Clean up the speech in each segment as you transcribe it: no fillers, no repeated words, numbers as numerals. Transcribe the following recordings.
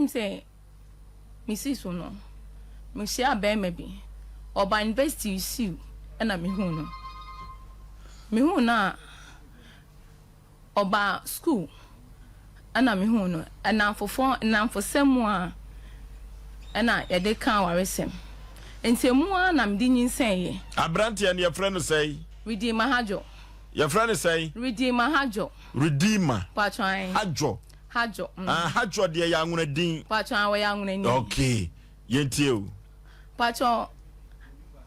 Sɛ mesii so no, mehyiaa barima bi. Ɔbaa university siw ɛna mehuu no. Mehuu no a, ɔbaa school ɛna mehuu no. Ɛnamfofoɔ nnamfosɛm mu a ɛna yɛde ka awaresɛm. Nti emu ara na mede nyinsɛneeɛ. Aberanteɛ no yɛfrɛ no sɛn? Redeemer Hadjo. Yɛfrɛ no sɛn? Redeemer Hadjo. Redeemer. Patwan. Hadjo. Hadjo. Ah, Hadjo deɛ yɛ anwona din. Patwan wɔyɛ anwona ni. Okay, yɛntie o. Patwan,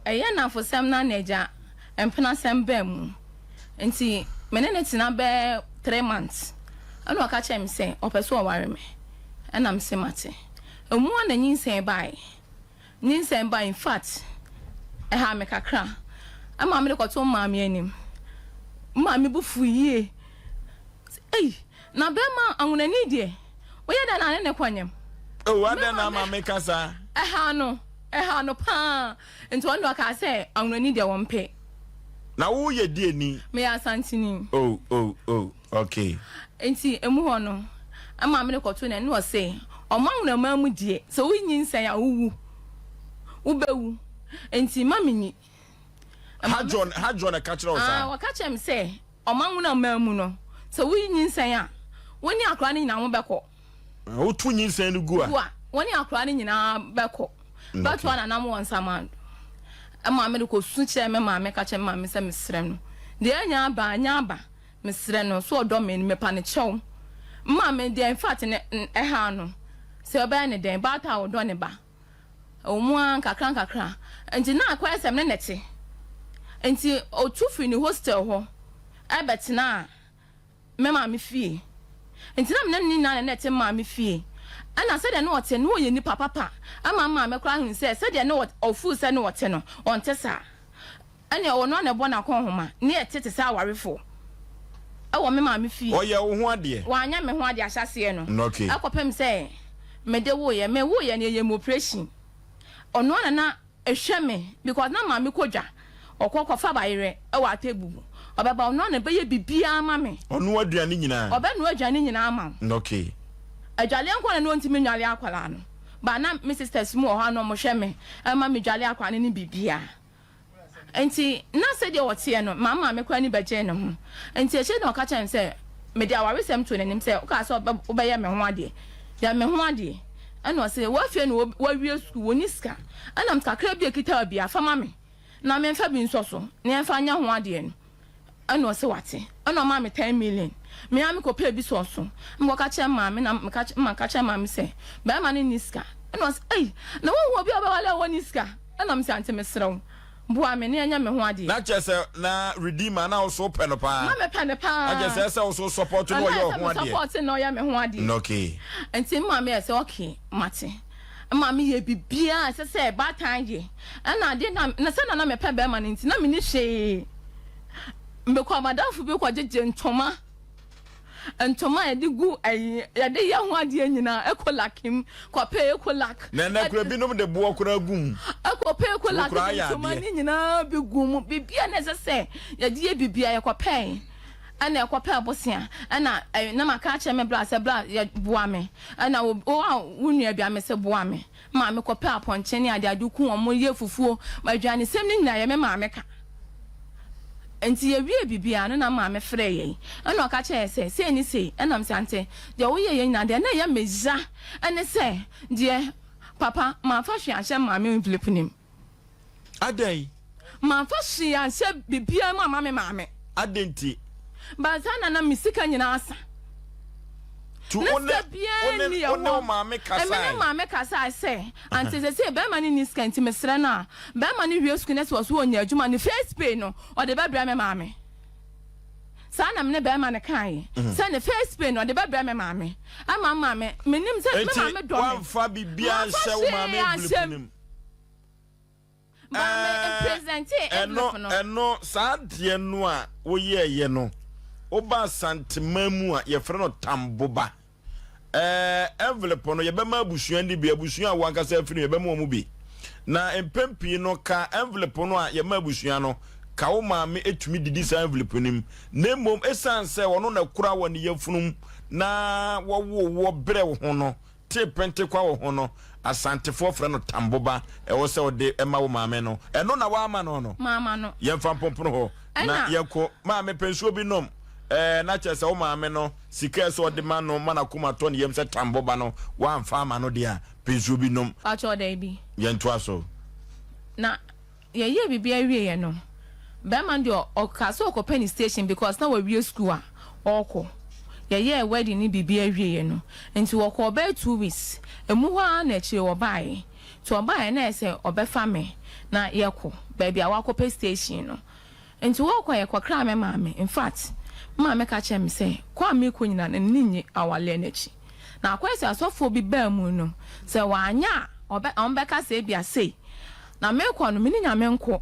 ɛyɛ nnamfosɛm na na agya mpenasɛm baa mu. Nti me ne no tena bɛyɛ 3 months. Ɛna ɔka kyerɛ me sɛ ɔpɛ sɛ ɔware me. Ɛna me se mate. Emu a na nyinsɛn baeɛ. Nyinsɛn baeɛ, in fact, ɛha me kakra. Ɛma mede kɔto maame anim. Maame bo fu yie. Ei, na bɛrima anwonani deɛ, woyɛ dɛn na ne ne kɔnyam? Oh, adɛn na ama meka saa? Ɛha no paa. Nti ɔno deɛ ɔkaa sɛ anwonani deɛ wɔmpɛ. Na woyɛ deɛni? Meyɛ Asanteni. Oh, okay. Nti emu hɔ no, ɛma mede kɔto n'anim na ɔse, ɔmo anwonaman mu deɛ, sɛ wonyinsɛn a wowu. Wobɛwu. Nti ma menyi. Hadjo na ka kyerɛ wo saa? Ah, wɔka kyerɛ me sɛ ɔmo anwonaman mu no, sɛ wonyinsɛn a, wo ne akwaraa no nyinaa mo bɛkɔ. Woto nyinsɛn no gu a? Gu a, wo ne akwaraa no nyinaa bɛkɔ. Bɛtoa nanam wɔ nsaman. Ɛma mede kɔsu kyerɛ me maame, ka kyerɛ me maame sɛ mesrɛ no. Deɛ anya aba, anya aba. Mesrɛ no, so ɔdɔ me no, mepa ne kyɛw. Maame deɛ, in fact, ne ɛha no, sɛ ɔbɛyɛ ne dɛn, baata a ɔdɔ ne ba. Ɛwɔ mu ara nkakra nkakra. Nti na akɔyɛ sɛ me ne ne te. Nti otu firi ne hostel hɔ ɛbɛtena me maame fie. Nti na me ne no nyinaa na na ɛte maame fie. Ɛna sɛdeɛ na ɔte no, ɔyɛ nipa papa. Ɛma maame koraa hu sɛ sɛdeɛ na ɔfuu sɛ na ɔte no, ɔnte saa. Ɛna ɔno a na ɛbɔ n'akɔnhoma ne ɛte te sɛ awarefoɔ ɛwɔ me maame fie. Ɔyɛ wo ho adeɛ? Wanyɛ me ho adeɛ ahyɛseɛ no. Ɛkɔpem sɛ mede woyɛ. Me woyɛ no, yɛyɛ mu operation. Ɔno a na ɛhwɛ me because na maame kɔ dwa. Ɔkɔ kɔfa bayerɛ ɛwɔ Atebubu. Ɔbɛba, ɔno a na ɛbɛyɛ biribiara ma me. Ɔno aduane nyinaa? Ɔbɛnoa aduane nyinaa ama wo. Adwaleɛ nko na na ɔntumi nwale akwaraa no. Ba na me sisters mu wɔ hɔ a na ɔmo hwɛ me ɛma me dwale akwaraa no ne biribiara. Nti na sɛdeɛ ɔteɛ no, maa maame koraa ni bɛgyee ne ho. Nti akyire na ɔka kyerɛ me sɛ mede awaresɛm to n'anim sɛ wokaa sɛ wobɛyɛ me ho adeɛ, yɛ me ho adeɛ. Ɛna ɔse wafie no wawie sukuu, wɔni sika. Ɛna kakra bi a ɛkita bi a fa ma me na memfa bi nsɔ so na yɛmfa nyɛ ho adeɛ no. Ɛna ɔse wate. Ɛna ɔmaa me 10 million. Me ara mekɔpɛɛ bi sɔɔ so. Mekɔka kyerɛ maame na meka kyerɛ maame sɛ bɛrima no nni sika. Ɛna ɔse, ei, na wohu obi a ɔbɛwale a wɔnni sika? Ɛna mese, ante, mesrɛ wo, boa me na ɛnyɛ me ho adeɛ. Na kyerɛ sɛ na Redeemer na wo so pɛ no paa? Na mepɛ no paa. Na kyerɛ sɛ ɛsɛ wo so support no, ɔyɛ wo ho adeɛ? Support na ɔyɛ me ho adeɛ. Nti maame yɛ sɛ okay, mate. Maame yɛ biribiara ɛsɛ sɛ baatan yɛ. Ɛna adeɛ na sɛ na mepɛ bɛrima no nti na menni hwee. Mekɔ madamfo bi kɔgyegye ntoma. Ntoma a yɛde gu ɛyi yɛde yɛ ho adeɛ nyinaa, Ecolac mu kɔpɛ Ecolac. Na ɛnɛ kura binom de boɔ kora gu mu. Ɛkɔpɛ Ecolac de ntoma ne nyinaa bi gu mu. Biribiara na ɛsɛ sɛ yɛde yɛ biribiara yɛkɔpɛ. Ɛna ɛkɔpɛ abosea. Ɛna ɛyi na maka akyerɛ me bra sɛ bra yɛ boa me. Ɛna wo a wo nua bi a me sɛ boa me. Maame kɔpɛ apɔnkye ne ade ade ku wɔn yɛ fufuo. Aduanesɛm ne nyinaa yɛ me maame ka. Nti yɛwie biribiara no na maame frɛ yɛn. Ɛna ɔka kyerɛ yɛn sɛ sei ne sei. Ɛna me sɛ ante deɛ woyɛ yɛn nyinaa deɛ na ɛyɛ me ya ɛne sɛ deɛ papa mamfa hwee anhyɛ maame envelope nim. Adɛn? Mamfa hwee anhyɛ biribiara mu ama me maame. Adɛn nti? Baasa na me sika nyinaa asa. Tu Ne wo ne sika biara ni wo ne wo ɛhɔ. maame Ɛme ne kasae? maame kasae sɛ ante sɛ sɛ bɛrima no ni sika nti mesrɛ no a bɛrima no wie sukuu na sɛ ɔso ɔnya adwuma ne first pay no ɔde bɛbrɛ me maame. Saa na me ne bɛrima no kaeɛ sɛ ne first pay no ɔde bɛbrɛ me maame. Ɛma maame menim sɛ me Enti maame dɔ me. woamfa biribiara Mamfa nhyɛ wo maame hwee envelope anhyɛ no mu? Maame presente envelope no. Ɛno saa adeɛ no a woyɛɛyɛ no, woba Asantema mu a yɛfrɛ no tamboba. Envelope no yɛbɛma abusua no bi, abusua a wankasa afiri no yɛbɛma wɔn bi. Na mpɛn pii no ka envelope no a yɛma abusua no, ka wo maame etumi didi saa envelope no mu. Na mmom esiane sɛ ɔno na kura wɔ ne yafunum na wɔwoo woɔ brɛ wo ho no, tee pentekwa wɔ ho no, Asantefoɔ frɛ no tamboba. Ɛwɔ sɛ wode ma wo maame no. Ɛno na woama no no? Mamma no. Yɛmfa mpopono hɔ na Ɛna. yɛnkɔ. Maame, pɛ nsuo bi nom. Ɛɛ, na kyerɛ sɛ wo maame no, sika a ɛsɛ sɛ ɔde ma no ma n'akoma tɔ ne yam sɛ tamboba no, woamfa amma no deɛ a, pɛ nsuo bi nom. Pakyɛw, daabi. Yɛntoa so. Na Yɛyɛɛ biribiara wieeɛ no, barima no deɛ ɔkaa sɛ ɔkɔpɛ ne station because na wawie school a ɔrekɔ. Yɛyɛɛ wedding ne biribiara wieeɛ no, nti ɔkɔɔ bɛyɛ 2 weeks, ɛmu hɔ ara na akyire ɔbaeɛ. Nti ɔbaeɛ na ayɛ sɛ ɔbɛfa me na yɛkɔ baabi a wakɔpɛ station no. Nti wɔkɔ yɛkɔkraa me maame, infact me maame ka kyerɛɛ me sɛ kɔ a merekɔ nyinaa no n'ani nnye awareɛ no akyi. Na akɔyɛ sɛ asɔfoɔ bi baa mu no, sɛ wanyɛ a ɔbɛ wɔbɛka sɛ ebia sei. Na merekɔ no, me ne Nyame nko.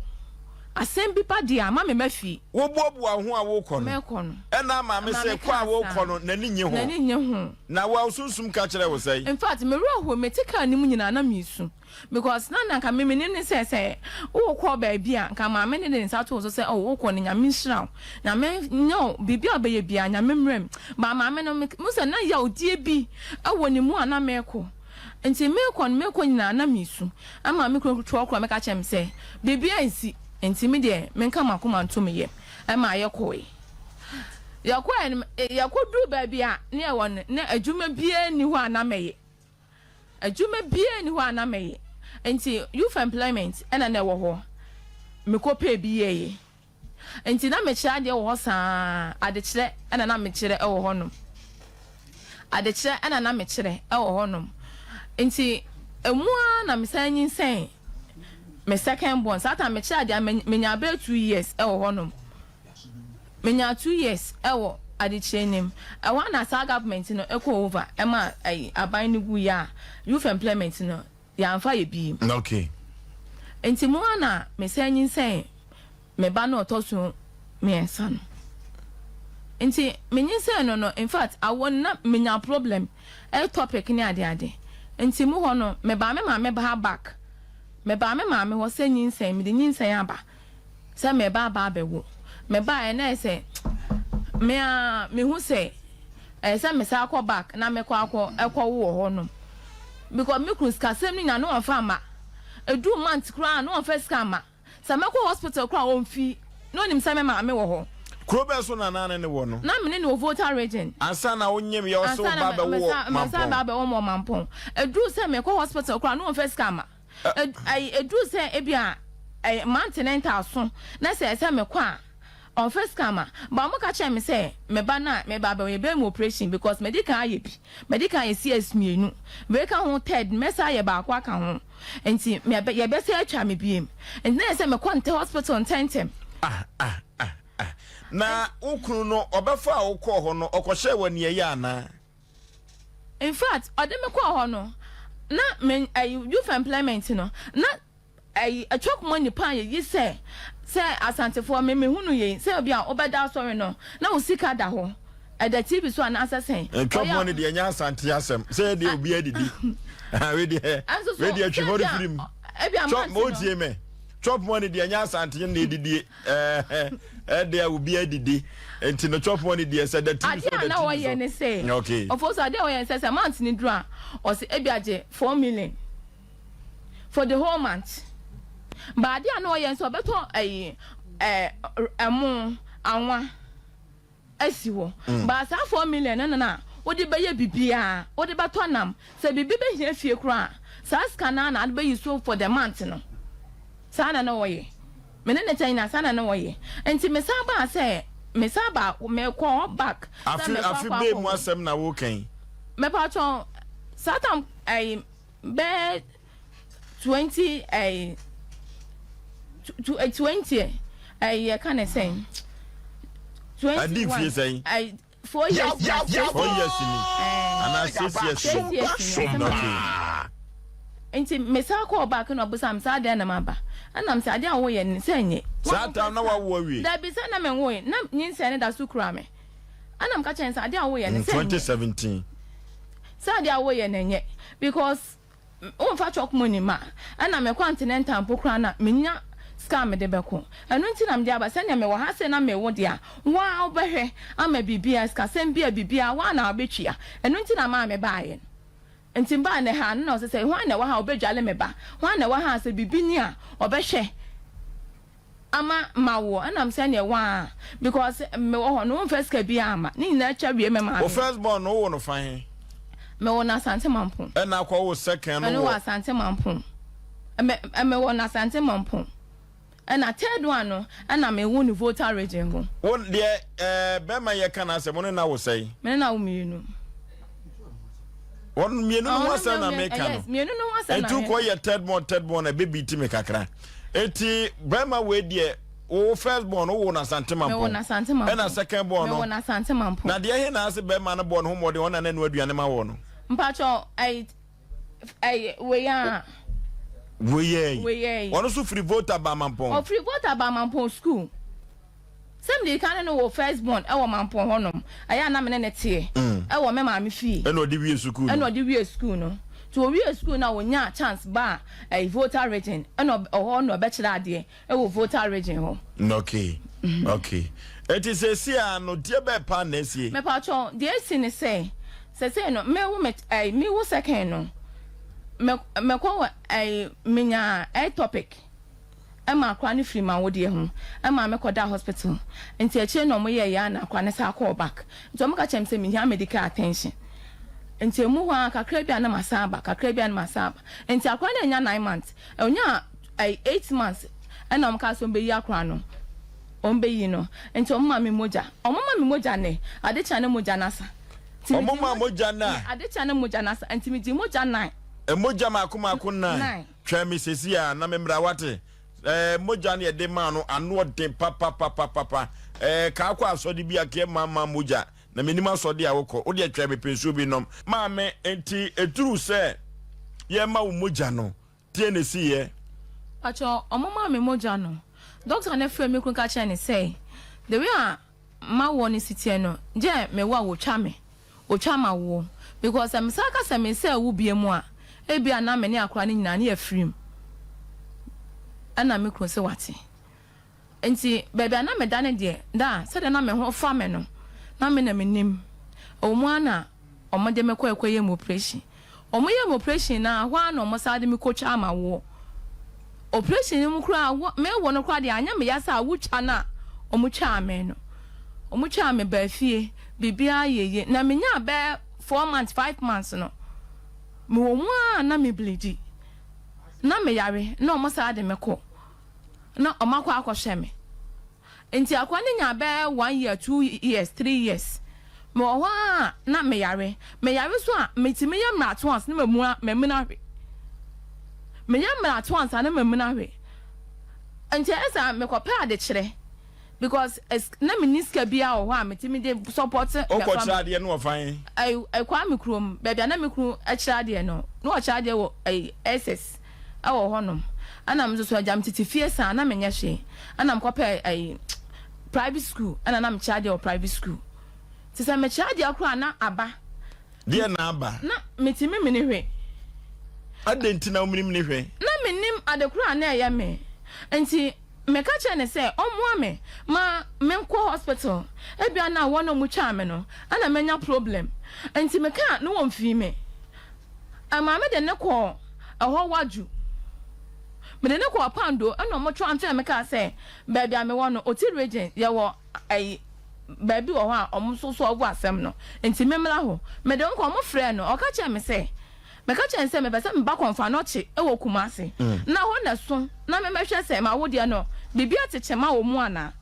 Asɛm bi ba deɛ a, ma me mma fie. Woboaboa wo ho a worekɔ no, Merekɔ no. ɛna maame Maame sɛ kɔ kaa a worekɔ saa. no, n'ani nnye ho. N'ani nnye ho. Na wo a wo sunsum ka kyerɛɛ wo sɛn? In fact, me werɛ hoo, mete kaa no mu nyinaa na meresu. Because na na nka me menim ne sɛ, sɛ worekɔ baabi a, nka maame no de ne nsa to wo so sɛ, oh, wokɔ no, Nyame nhyira wo. Nyame nyɛ wo, biribi a wobɛyɛ biara, Nyame mmra mu. But maame no, mehu sɛ na yawdie bi wɔ ne mu a na merekɔ. Nti merekɔ no, merekɔ nyinaa na meresu. Ɛma me kunu toɔ korɔ meka kyerɛɛ me sɛ, biribiara nsi, nti me deɛ menka m'akoma nto me yam. Ɛma yɛkɔe. Yɛkɔe no, yɛkɔduruu baabi a na yɛwɔ no, na adwuma biara nni hɔ a na mɛyɛ. Adwuma biara nni hɔ a na mɛyɛ. Nti youth employment na na ɛwɔ hɔ. Mekɔpɛɛ bi yɛeɛ. Nti na mekyerɛ adeɛ wɔ hɔ saa, adekyerɛ na na mekyerɛ wɔ hɔnom. Adekyerɛ na na mekyerɛ wɔ hɔnom. Nti emu ara na mesan nyinsɛn me second born. Saa time mekyerɛ adeɛ a menya bɛyɛ 2 years wɔ hɔnom. Menya 2 years wɔ adekyerɛ no mu. Ɛhɔ ara na saa government no kɔ over ɛma ɛyi aban no guiɛ a youth employment no yɛamfa yɛ bi. Nti mu ara na mesan nyinsɛn me ba no a ɔtɔ so mmiɛnsa no. Nti menyinsɛn no no, infact awo no na menya problem, ectopic ne ade ade. Nti mu hɔ no mebaa me maame ba ha back. Mebaa me maame hɔ sɛ nyinsɛn, mede nyinsɛn aba sɛ mereba aba abɛwo. Mebaeɛ na ayɛ sɛ me ara mehu sɛ ɛyɛ sɛ mesan kɔ back na mekɔ akɔ ɛkɔwo wɔ hɔnom. Because me kunu sikasɛm no nyinaa na ɔmfa mma. Ɛduru month koraa na ɔmfa sika mma. Sɛ mɛkɔ hospital koraa a ɔmfi, na ɔnim sɛ me maame wɔ hɔ. Kuro bɛn so na na ne ne wɔ no? Na me ne no wɔ Volta Region. Ansa na wonyem yɛ ɔse wo ba bɛwo wɔ Mampɔn? Ansa na bɛwo wɔ Mampɔn. Ɛduru sɛ mekɔ hospital koraa na ɔmfa sika mma. Ɛduru sɛ ebia month no ntaaso na sɛ ɛsɛ mekɔ a, ɔmfa sika mma. But wɔka kyerɛɛ me sɛ me ba no a meba abɛwo no yɛbɛyɛ me operation because madi kan ayɛ bi. Madi kan ayɛ CS mmienu. Wei ka ho third, mɛsan ayɛ baako aka ho. Nti yɛbɛsan atwa me biem. Nti na ɛyɛ sɛ mekɔ ntɛ hospital ntɛntɛm. Ah ah ah ah. Na wo kunu no ɔbɛfaa wo kɔɔ hɔ no ɔkɔhyɛɛ wo aniɛyɛ anaa? In fact ɔde me kɔɔ hɔ no na me ɛyi youth employment no na ɛyi chop money paa yɛyi sɛ sɛ Asantefoɔ me mehunu yei sɛ obi a wobɛda asɔre no na wo sika da hɔ ɛda TV so anaasɛ sɛn. Chop money deɛ ɛnyɛ Asante asɛm sɛ ɛdeɛ obi adidi wei deɛ wei deɛ twi hɔ no firi mu chop mo tie me chop money deɛ ɛnyɛ Asante na edidie ɛdeɛ obi adidi nti no chop money deɛ sɛ da TV so da TV so. Adeɛ a na wɔyɛ ne sɛ okay ɔfo so adeɛ a wɔyɛ ne sɛ sɛ month ne duru a ɔsɛ ebi agye 4 million for the whole month, but adeɛ a na ɔyɛ nso ɔbɛtɔ ɛyi ɛmo anwa asi hɔ but saa 4 million no na wode bɛyɛ biribiara, wode bɛtɔ nam sɛ biribi bɛhia fie koraa, saa sika naa na ade bɛyi so for the month no. Saa na na wɔyɛ me ne ne kyɛn nyinaa, saa na na wɔyɛ. Nti me san baa sɛ me san ba mekɔ back sɛ afe mekɔ afe akɔ bɛɛ mu akɔ asɛm na wokan? Mepatwɔn, saa tam ɛyi bɛɛ 20 ɛyi 20 ɛyi yɛka ne sɛn 21 adi mfie sɛn? Ɛyi 4 years. 4 years ni anaa 6 years 6 ni? Years ni asɛm a nti mesan kɔɔ back na ɔbusa me sɛ adeɛ na maba ɛnam sɛ adeɛ a woyɛ no sɛ nyɛ. Saa tam na wawo awie? Dabi, sɛ na menwoe na nyinsɛn no da so kura me ɛnam ka kyerɛ no sɛ adeɛ a woyɛ no sɛ nyɛ 2017 sɛ adeɛ a woyɛ no nyɛ because womfa chop money ma ɛna mekɔ antenatal mpo koraa na menya sika a mede bɛkɔ. Ɛno nti na mede aba sɛnea mewɔ ha sɛ na mewo deɛ a woa wobɛhwɛ ama biribiara, sikasɛm bi a biribiara woa na wobɛtua. Ɛno nti na maa mebaeɛ no. Nti mebaa ne ha no na ɔse sɛ hwan na ɛwɔ ha a ɔbɛdwale me ba? Hwan na ɛwɔ ha a sɛ biribi ni a ɔbɛhwɛ ama mawoɔ? Ɛna mesɛ ɛneɛ waa because mewɔ hɔ no womfa sika biara mma. Ne nyinaa twa wie me maame. Wo first born no wowo no fa he? Mewo no Asante Mampong. Ɛna akɔ wo second no wɔ? Ɛno wɔ Asante Mampong. Me mewɔ no Asante Mampong. Ɛna third one no ɛna me wo no Volta region ho. Wo deɛ ɛɛ bɛɛma yɛ ka n'asɛm wo ne no awo sɛn? Me ne no awo mienu. Wɔn mienu no ho asɛm na me ka no. Yes mienu no ho asɛm na me. Nti kɔ yɛ third born third born ɛbɛ bi ti me kakra. Eti bɛɛma wei deɛ wo first born wo wo no Asante Mampong. Me wo no Asante Mampong. Ɛna second born no. Me wo no Asante Mampong. Na deɛ he na ase bɛɛma no bɔ ne ho mmɔden ɔna na ɛnoa aduane ma wɔ no. Mpakyɛw ɛyi Ɛyɛ wei a. Wei yi. Wei yi. Ɔno nso firi Volta ba Mampɔn. Ɔfiri Volta ba Mampɔn sukuu. Sɛ mede kan ne no wɔ first born ɛwɔ Mampɔn hɔnom. Ɛyɛ a na me ne no teɛ. Ɛwɔ me maame fie. Ɛna ɔde wie sukuu no. Ɛna ɔde wie sukuu no. Nti ɔwie sukuu no a ɔnyaa chance baa ɛyi Volta region. Ɛna ɔhɔ na ɔbɛkyerɛ adeɛ. Ɛwɔ Volta region hɔ. Okay okay eti sɛsi a no deɛ bɛɛ paa na esie. Mepakyɛw deɛ esi ne sɛ sɛsɛi no me wo me ɛyi me wo second no me me kɔ wɔ ɛyi me nya ectopic ɛma akora no firi m'awodeɛ ho ɛma me kɔ da hospital nti akyire na ɔmo yɛɛ yɛ a na akora no saa kɔɔ back nti ɔmo ka kyerɛ me sɛ me hia medical attention nti emu hɔ a kakra bi a na ma san aba kakra bi a na ma san aba nti akora no anya 9 months ɔnyaa Ɛy eight months ɛna ɔmo kaa sɛ ɔmo bɛyi akora no ɔmo bɛyi no nti ɔmo maa me mogya ɔmo ma me mogya nɛ ade kye a na mogya no asa nti me Ɔmo gyee maa mogya mogya nine. ade kye a na mogya no asa nti me gyee mogya nine. Mogya maako maako nine. Nine. Twɛn me sɛsi a na me mmra wate. Ɛɛ mogya no yɛde maa no ano ɔden papapapapa ɛɛ kaa kɔ asɔde bi a kɛ maa maa mogya na menim asɔde a wokɔ wodeɛ twɛn me pɛ nsuo bi nom. Maame nti ɛduru sɛ yɛma wo mogya no Deɛn na ɛsiiɛ? Pakyɛ ɔmo maa me mogya no doctor no frɛ me kunu ka kyerɛ no sɛ the way a mawoɔ no si teɛ no gyɛ me wo a wotwa me wotwa mawoɔ because sɛ mesan ka sɛ mesɛ wo biom a ebia na me ne akora no nyinaa ne yɛafiri mu ɛna me kunu se wate. Enti baabi a na meda no deɛ, da a, sɛdeɛ na me ho fa me no, na me na menim. Ɛwɔ mu ara na wɔde me kɔe kɔyɛɛ me oprehyɛn. Wɔyɛɛ me oprehyɛn no ara, ɛhɔ ara na wɔsan de me kɔtwaa m'awoɔ. Oprehyɛn no mu koraa, wɔ, merewo no koraa deɛ, anyɛ me ya sɛ awotwa no a wɔtwaa me no. Wɔtwaa me baa fie, biribiara yɛ yie. Na menyaa bɛyɛ four months, five months no, mewɔ mu ara na mebliidi. Na meyare, na wɔsan de me kɔ. na ɔmo akɔ akɔhwɛ me. Nti akora no nyaa bɛyɛ one year, two years, three years. Mewɔ hɔ ara a na meyare. Meyare so a, metumi yɛ mmarato ansa na mamuni ahwe. Meyɛ mmarato ansa na mamuni ahwe. Nti ɛyɛ saa mekɔpɛ adekyerɛ because na menni sika biara wɔ hɔ a metumi de support me Wokɔkyerɛ family. adeɛ no wɔ fan? Ɛɛ, Kwame kurom, baabi a na me kunu kyerɛ adeɛ no, na ɔkyerɛ adeɛ wɔ ɛyi, SS. wɔ hɔ nom ɛna me nso so agya me tete fie saa na menyɛ hwee ɛna mekɔ pɛɛ ɛyi private school ɛna na mekyerɛ adeɛ wɔ private school te sɛ mekyerɛ adeɛ koraa na aba. Deɛ na aba. Na metumi mene hwɛ. Adɛn nti na womene mene hwɛ? Na menim ade koraa na ɛyɛ me nti meka kyerɛ ne sɛ ɔmmoa me ma menkɔ hospital ebia na wɔn a wɔtwaa me no ɛna manya problem nti meka na wɔmfii me. Maame de no kɔɔ ɛhɔ wadwo. Mede no kɔɔ Kpando ɛna ɔmo transfer me kaa sɛ baabi a mewɔ no Oti region yɛwɔ ɛyi baabi wɔ hɔ a ɔmo nso solve asɛm no nti me mmra hɔ. Mede no kɔ ɔmo frɛɛ no ɔka kyerɛɛ me sɛ meka kyerɛɛ no sɛ mepɛ sɛ meba Kɔnfanɔkye ɛwɔ Kumasi na hɔ na ɛso na me mɛhwɛ sɛ m'awodeɛ no biribi atekyema wɔ mu anaa.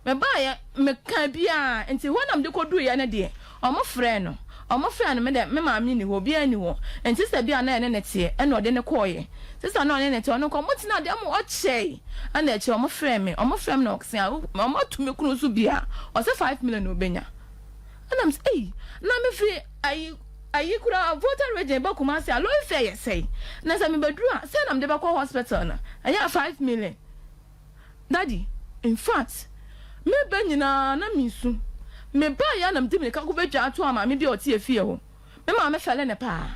Mebaeɛ, mekaa biaa, nti hɔ na mede kɔduruiɛ no deɛ, ɔmo frɛɛ no, ɔmo frɛɛ no, me deɛ me maame nni hɔ, obiara nni hɔ, nti sister bi a na yɛne no teɛ ɛna ɔde no kɔeɛ, sister no a ɔne no teɛ, ɔno nka ɔmo tenaa dɛm hɔ kyɛe, ɛna akyire ɔmo frɛɛ me, ɔmo frɛɛ me na ɔse a ɔmo ato me kunu so bi a, ɔse five million na ɔbɛnya, ɛna mese ei, na mefiri ayi ayi koraa Volta region ba Kumasi a lorry fare yɛ sɛn, na sɛ mebɛduru a sɛn na mede bɛkɔ hospital no, ɛnyɛ a five million. Daddy, infact, me ba nyinaa na minsu. Me baeɛ a na mede mirika kɔbɛdwaa toaa maame bi a ɔte efie hɔ. Me maame fɛle no paa.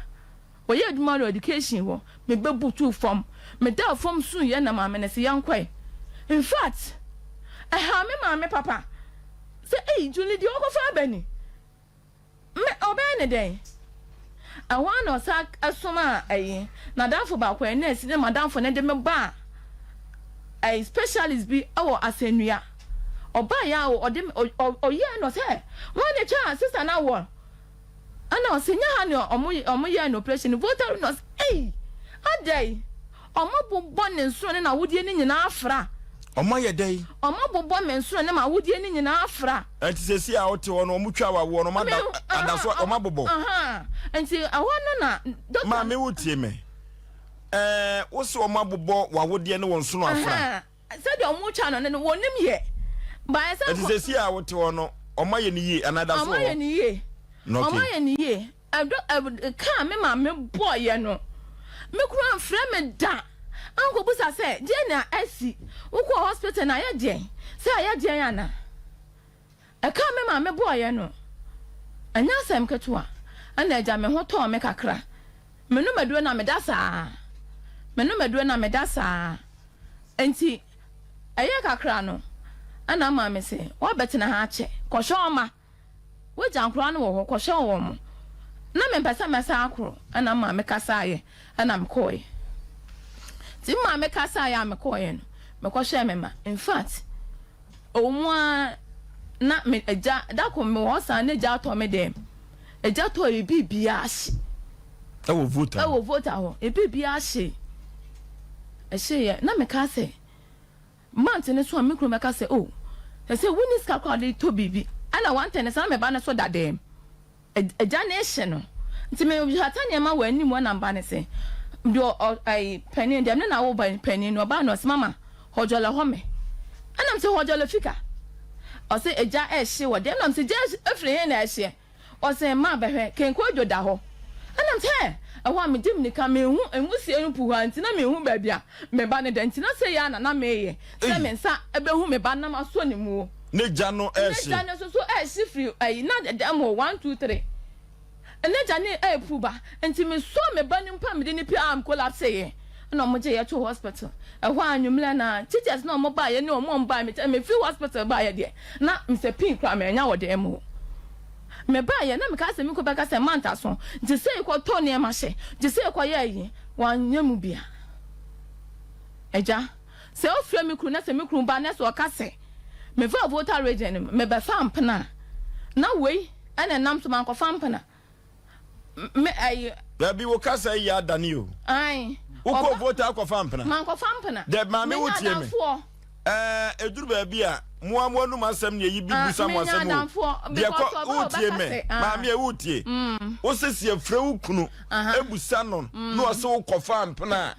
Ɔyɛ adwuma wɔ education hɔ. Me bɛ butuu fam. Me daa fam suiɛ na maame no se yɛnkɔe. Infact, ɛhaa me maame papa sɛ ei Julie deɛ ɔkɔfa aba ni. Me, ɔbɛyɛ no dɛn? Ɛhɔ ara na ɔsan somaa ayi, n'adamfo baako, ɛyɛ nurse, ne m'adamfo no de me baa ayi, specialist bi wɔ asɛnnua. Ɔbaeɛ a ɔde me, ɔyɛɛ no sɛ, wɔn na ɛtwa sister no awoɔ. Ɛna ɔse nyɛ ha na ɔmo ɔmo yɛɛ no operation no Volta no ɔse ei adɛn ɔmo abobɔ ne nsono ne n'awodeɛ no nyinaa afra. Ɔmo ayɛ dɛn? Ɔmo abobɔ me nsono ne m'awodeɛ no nyinaa afra. Ɛnti seesei a wote hɔ no ɔmo twaa w'awoɔ no ɔmo ada ada so ɔmo abobɔ? Ahaa nti ɛhɔ no na doctor. Maame wotie me ɛɛ wose ɔmo abobɔ w'awodeɛ ne wo nsono afra? Ahaa. Sɛdeɛ wɔn twa no no wɔnim yɛ. But ɛsɛ Ɛti sɛsi a wote hɔ no wɔn ayɛ no yie anaa ɛda so wɔ hɔ? Wɔn ayɛ no yie. Wɔn ayɛ no yie. Ɛdɔ ɛ kaa me maame bɔɔyɛ no me kunu amfrɛ me da ankɔbusa sɛ deɛn na asi wokɔɔ hospital no ayɛ deɛn sɛ ayɛ deɛn anaa. Ɛka a me maame bɔeɛ no, ɛnyɛ asɛm ketewa. Ɛnna agya me ho tɔɔ me kakra. Menom aduro na meda saa. Menom aduro na meda saa. Enti ɛyɛɛ kakra no, ɛnna maame se, Woabɛtena ha akyɛ. Kɔhwɛ wo mma. W'agya nkwadaa no wɔ hɔ, kɔhwɛ wɔn. Ná mempɛ sɛ mɛsan akɔ, ɛnna maame kasaeɛ, ɛnna mekɔeɛ. Nti me maame kasaeɛ a mekɔeɛ no, mekɔhwɛɛ me mma. In fact, Ɛwɔ mu ara na me agya, da koro mewɔ hɔ saa na agya atɔ me dɛm. Agya tɔ yɛ biribiara hye. Ɛwɔ Volta hɔ. Ɛwɔ Volta hɔ. Yɛ biribiara hye. Ɛhyeeɛ. Na meka sɛ, month no so a me kunu bɛka sɛ, oh, sɛ sɛ wonni sika koraa a wode tɔ biribi. Ɛna one thing no saa na me ba no so da dɛm. Agya no rehye no nti me hata nneɛma wɔ anim hɔ na mba no se deɛ ɔ ɛyi panin deɛ me ne no awo ba panin no ɔbaa no ɔse mama hɔdwɔlɛ hɔ me ɛna me se hɔdwɔlɛ fika ɔse agya ɛhye wɔ deɛ ɛna me se gya efiri he na ɛhyeɛ ɔse mma bɛhwɛ kenkodwo da hɔ ɛna me se hɛ ɛhɔ a me di mirika me hu nwusie no pu hɔ a nti na me hu baabi a me ba no da nti na sei ara na na meyɛ sɛ me nsa bɛhu me ba no na masɔ ne muo. N'agya no rehye. N'agya no nso so rehye firi ayi na dɛm hɔ one two three. N'agya no repu ba nti me sɔɔ me ba no mpo a mede no pue a me collapse yɛ ɛna wɔn gye yɛ too hospital ɛhɔ a anwummerɛ na teachers na wɔn baayɛ ne wɔn a wɔn baayɛ me kyɛ me firi hospital baayɛ deɛ na mesɛ pin koraa manya wɔ dɛm hɔ me baayɛ na meka sɛ me kɔ bɛka sɛ manta so gye sɛ kɔ tɔ nneɛma hyɛ gye sɛ kɔ yɛ ayi wɔanyɛ mu bia agya. Sɛ ofrɛ me kunu na sɛ me kunu ba na sɛ ɔka sɛ mefaa Volta region no mebɛfaa mpena a, na wei na ɛnam so mankɔfa mpena. Me ayi. Dabi wo kasa yi yɛ adane o. Ae. Wokɔ Volta akɔfa mpena? Mankɔfa mpena. Dabi maame wo Menya tie me. adamfoɔ. Ɛɛ eduru baabi a mo ara mo anum asɛm na eyi bi Ah, busa mo menya asɛm o. adamfoɔ Deɛ because kɔ ɔba wo tie ɔbɛka me sɛ ah. maame wo tie. Wo se se yɛfrɛ wo kunu Aha. ebusa no na ɔse wo kɔfa mpena a.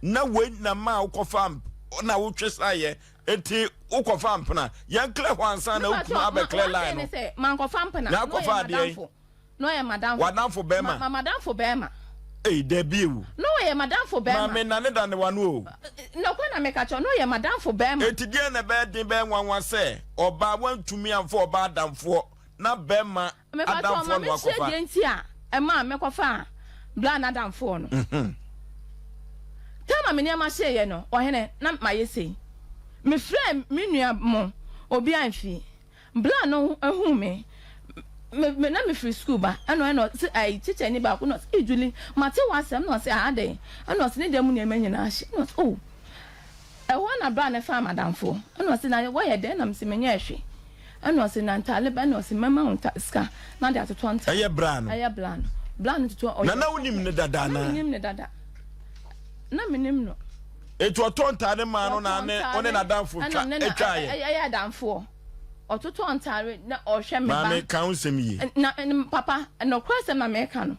na wei na maa wokɔfa na wotwe saeɛ enti wokɔfa mpena yɛnklɛ hɔ ansa na wokunu abɛklɛ line no mankɔfa mpena na akɔfa adeɛ na ɔyɛ madamfo wadamfo bɛrima ma madamfo bɛrima ei dabi ewu na ɔyɛ madamfo bɛrima maame nane dane wano o nɔkwa na meka kyerɛ na ɔyɛ madamfo bɛrima enti deɛ na ɛbɛyɛ den bɛyɛ nwanwa sɛ ɔbaa wantumi amfa ɔbaa adamfoɔ na bɛrima Mepakyɛw ma adamfoɔ na menkyerɛ wakɔfa. deɛ nti a ɛmaa mekɔfaa bra n'adamfoɔ no. Time a me nneɛma hyeeɛ no, ɔhene, na mayɛ sei. Mefrɛɛ me nua mo, obiara amfie. Bra no huu me, me, me na mefiri sukuu ba, ɛna ɛna ɔse, ayi, tikyani baako na ɔse, ei Julie, mate w'asɛm, na ɔse, ah adɛn? Ɛna ɔse, ne dan mu nneɛma nyinaa ahye. Ɛna ɔse, oh. Ɛhɔ na bra no faa m'adamfoɔ. Ɛna ɔse, na woayɛ dɛn? Ɛna mese, menyɛɛ hwee. Ɛna ɔse, na ntaale bɛn? Ɛna ɔse, mɛma wo nta sika na de atotɔ ntaale. Ɛyɛ bra no? Ɛyɛ bra no. Bra no totɔ ɔyɛ. Na na wonim no dada anaa? Na menim no dada. Na menim no. Eti ɔtɔ ntaale maa no na ne wo ne n'adamfo twa etwaeɛ? Ɛyɛ adamfoɔ. Ɔtotɔ ntaale na ɔhwɛ me ba. Maame, ka wo nsɛm yie. Na papa, nokorɛ sɛm na meka no.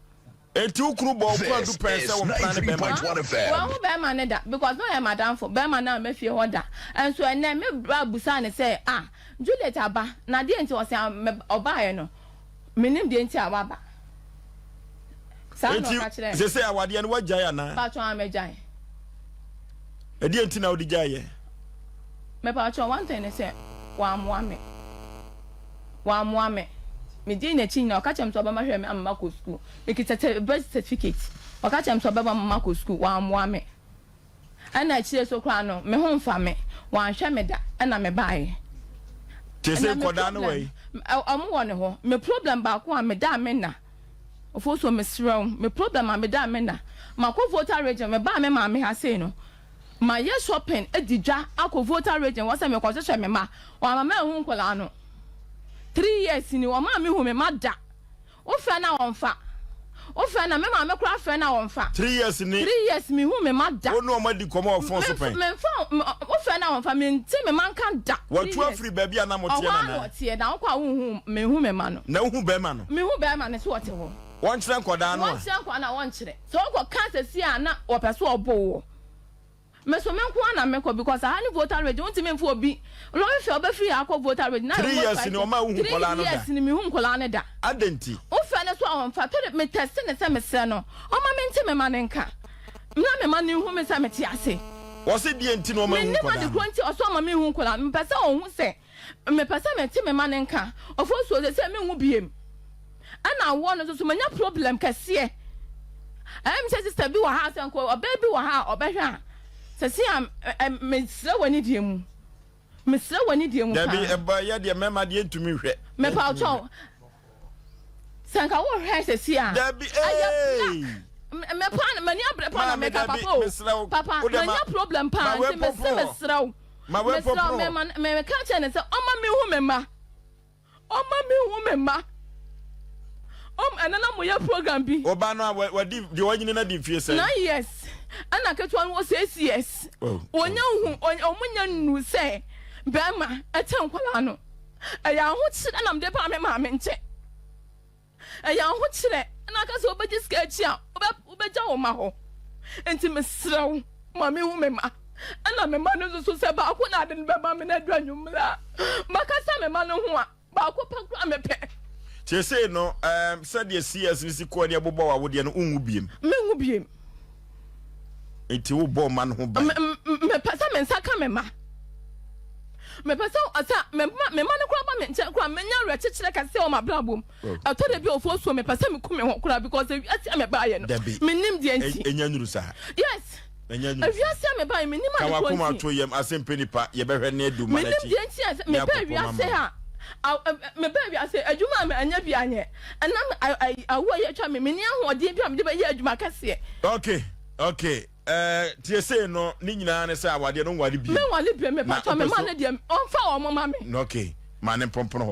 Enti wo kunu bɔɔ wo kwaadu This pɛn sɛ is wo mpena ne bɛrima no? 93.1 FM. Wanhu bɛrima no da because na ɔyɛ m'adamfo, bɛrima no amma fie hɔ da. Nso ɛnnɛ me bra busaa no sɛ, ah, Juliet aba, na deɛ nti? Ɔse, ah, me, ɔbaeɛ no, mennim deɛ nti a waba. Saa na Enti ɔka kyerɛɛ me. seesei awadeɛ no woagyae anaa? Mpakyɛw, ah, magyae. Ɛdeɛn nti na wode gyaeɛ? Mepakyɛw, one thing ne sɛ, wammoa me. Wammoa me. Medii n'akyi nyinaa, ɔka kyerɛɛ me sɛ ɔbɛma hwɛ me ama makɔ sukuu. Mekita birth certificate. Ɔka kyerɛɛ me sɛ ɔbɛma me makɔ sukuu. Wammoa me. Ɛna akyire so koraa no, me ho mfa me. Wanhwɛ me da. Ɛna mebaeɛ. Te sɛ Ɛna me nkwadaa no wɔ problem, yi? ɔmo wɔ ne hɔ. Me problem baako a meda a menna. Ofosuo mesrɛ wo, me problem a meda a menna. Makɔ Volta region, mebaa me maame ha sei no, mayɛ shopping adi dwa akɔ Volta region hɔ sɛ mekɔhwehwɛ me mma. Wamma manhu nkwadaa no. 3 years ni, wɔmmaa mehu me mma da. Wofrɛ no a ɔmfa. Wofrɛ no a, me maame koraa frɛ no a ɔmfa. 3 years ni. 3 years mehu me mma da. Wo ne wɔn adi nkɔmmɔ wɔ phone so pɛn? Memfa, wofrɛ no a ɔmfa, mente me mma nka da. Watu afiri baabi a na moteɛ Ɔhɔ ara no na anaa? ɔteɛ, na wokɔ a wonhu, menhu me mma no. Na wohu bɛrima no? Mehu bɛrima no sɛ ɔte hɔ. Wɔnkyerɛ nkwadaa no a? Wɔnkyerɛ nkwadaa no a, wɔnkyerɛ. Sɛ wokɔ ka sɛsi a na wɔpɛ sɛ wɔbo woɔ. Me so me nko ara na mekɔ because aha ne Volta region wontumi mfa obi lorry fare wobɛfiri ha akɔ Volta region na 3 years ni ɔma wohu nkwadaa no 3 da? years ni mehu nkwadaa no da. Adɛn nti? Wofrɛ no so a ɔmfa tɔ de me tɛste ne sɛ mesrɛ no ɔma mente me ma ne nka na me ma ne nhu me sɛ mete ase. Wɔse deɛ nti na ɔma wohu Mennim nkwadaa ade no? korɔ nti ɔso ɔma menhu nkwadaa no mepɛ sɛ ɔhu sɛ mepɛ sɛ mete me ma ne nka ɔfo so sɛ menwu biem ɛna awoɔ no nso so manya problem kɛseɛ. Ɛyɛ me sɛ sister bi wɔ ha sɛ nka ɔbaa bi wɔ ha a ɔbɛhwɛ a sɛsi a mesrɛ wɔ ne deɛ mu mesrɛ wɔ ne deɛ mu Dabi paa. ɛba yɛ deɛ mmarima deɛ ntumi nhwɛ. Mepa ɔkyɛw sɛ nka wohwɛ sɛsi a Dabi ɛyɛ ee. black mepa m'ani abere pa na Maame meka dabi papa o mesrɛ wo. papa Wo deɛ ma manya problem ma paa wei nti mese pompon hɔ. mesrɛ wo Ma wei mesrɛ wo pompon hɔ. mema meka kyerɛ ne sɛ ɔma mehu me mma ɔma mehu me mma ɔm ɛno na moyɛ program bi. Ɔba no a wadi deɛ wanyini no adi mfie sɛn? 9 years ɛna ketewa no wɔ 6 years. Oh, wɔnya hu ɔmo nya nnu sɛ bɛrima ɛkyɛ nkwadaa no ɛyɛ ahokyerɛ na mede baa me maame nkyɛn ɛyɛ ahokyerɛ ɛna aka sɛ wobɛgye sika akyi a wobɛgya wo ma hɔ nti mesrɛ wo ma mehu me ma ɛna me ma no nso so sɛ baako na ade no bɛma me no adu anwummerɛ a makasa me ma no ho a baako pɛ kora mepɛ. Seesei no sɛdeɛ CS no si kɔɔ ne ɛbobɔ wɔ awodeɛ no wonwu biem. Menwu biem. Nti wobɔ ɔma no ho ban. Mepɛ sɛ me nsa ka me ma mepɛ sɛ sɛ me ma me ma no koraa ba me nkyɛn koraa menya awerɛkyekyerɛ kɛseɛ wɔ m'abrabɔ mu. Ɛtɔ da bi a ofuo suo mepɛ sɛ meku me ho koraa because ewiase a mebaayɛ no Dabi. menim deɛ nti. Ɛnya nuru saa. Yes. Ɛnya nuru saa. Ewiase a mebaayɛ menim Ka ade korɔ wakoma nti. to yam asɛmpɛ nipa yɛbɛhwɛ ne adu ma Menim n'akyi. deɛ nti a sɛ Ne mebaa akɔpɔ ma wiase ma. a mebaa wiase adwuma a manya bi anyɛ ɛnam awo a yɛatwa me menni ahoɔden bi a mede bɛyɛ adwuma kɛseɛ. Okay. Tie sei no ne nyinaa ne sɛ awadeɛ no nware bio. Menwale bio Na mepatɔ me wopɛ ma so no deɛ ɔmfa wɔn ma me. Okay ma ne mpɔmpono hɔ.